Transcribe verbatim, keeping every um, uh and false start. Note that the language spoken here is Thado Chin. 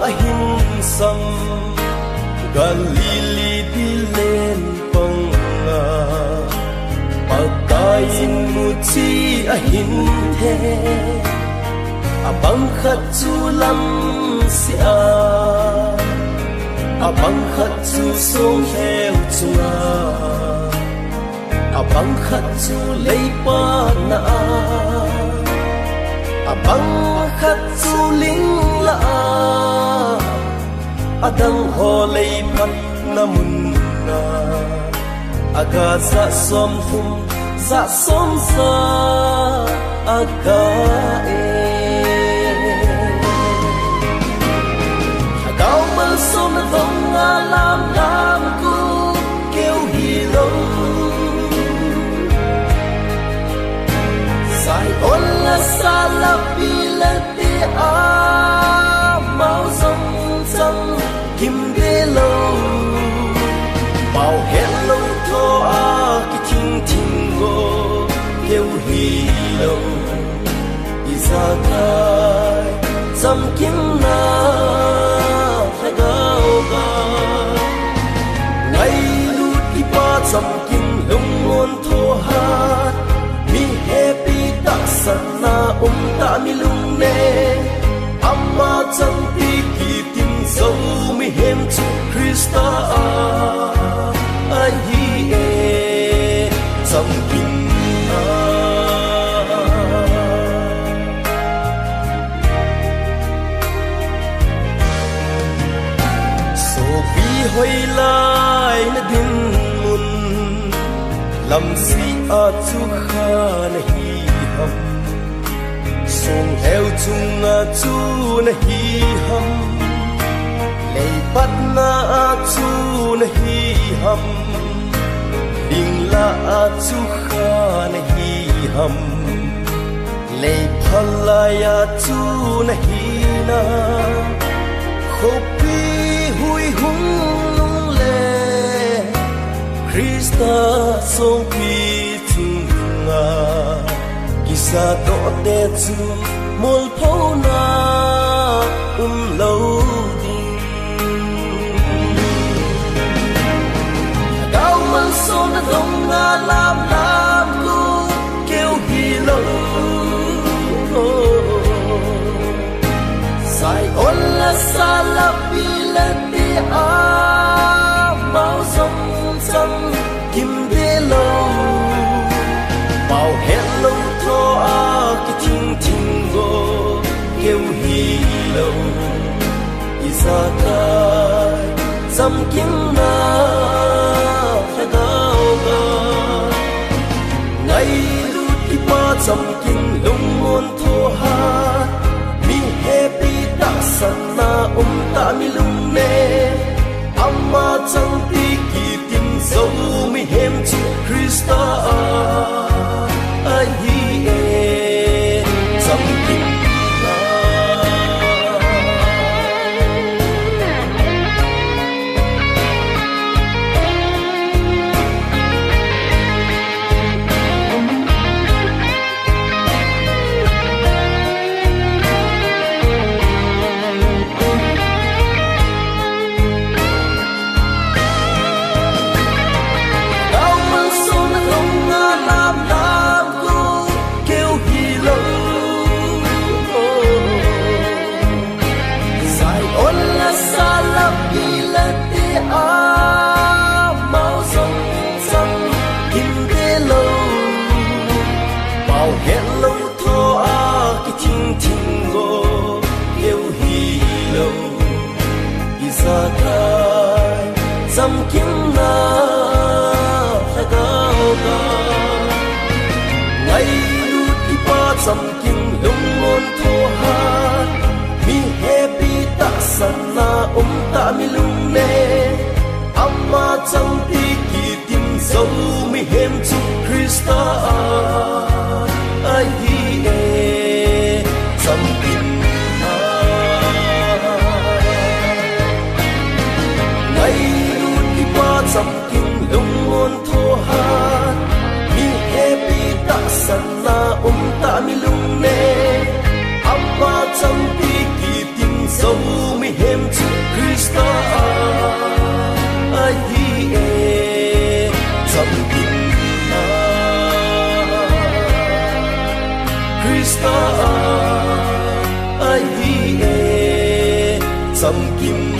ahin sam, Galilee dilen panga, Pakai in muchi ahin the. Abang khat chu lamsia, abang khat chu songheu chunga, abang khat chu leipatna a, abang khat chu lingla a, adang ho leipatna muna, aga ja somthum ja somsa aga e. Lhagao malsomna donga lamlam khu keu hilou. Zion la sala pi le te a, mau jong cham kim de lou. Pau het lou tho a kithing thing go keu hilou. Ijakai chamkimna lhagao ga, ngailut kipa chamkim lungmon thohat, mi hepi tahsanna umtah mi lungneng, ama changpi kitim jou mihem chu Christa a ahi e, chamkimna. Sopi hoilai na dinmun, lamsi a chu kha nahi ham? Songheu chunga chu nahi ham? Leipatna a chu nahi ham? Lingla a chu kha nahi ham? Leiphalai a chu nahi na, khopi hui hung nung le Christa songpi chunga, kisa doh te chu molphona umlou ding. Lhagao malsomna donga lamlam khu keu hilou. Zion la sala pi le te a, mau jong cham kim de lou. Pau het lou tho a kithing thing go keu hilou. Ijakai chamkimna lhagao ga, ngailut kipa chamkim lungmon thohat, mi hepi tahsanna umtah mi lungneng, ama changpi kitim jou mihem chu Christa a ahi e, chamkimna. Lhagao malsomna donga lamlam khu keu hilou. Zion la sala pi le te a, mau jong cham kim de lou. Pau het lou tho a kithing thing go keu hilou. Ijakai chamkimna lhagao ga, ngailut kipa chamkim lungmon thohat, mi hepi tahsanna umtah mi lungneng, ama changpi kitim jou mihem chu Christa a Khrista a ahi e, chamkim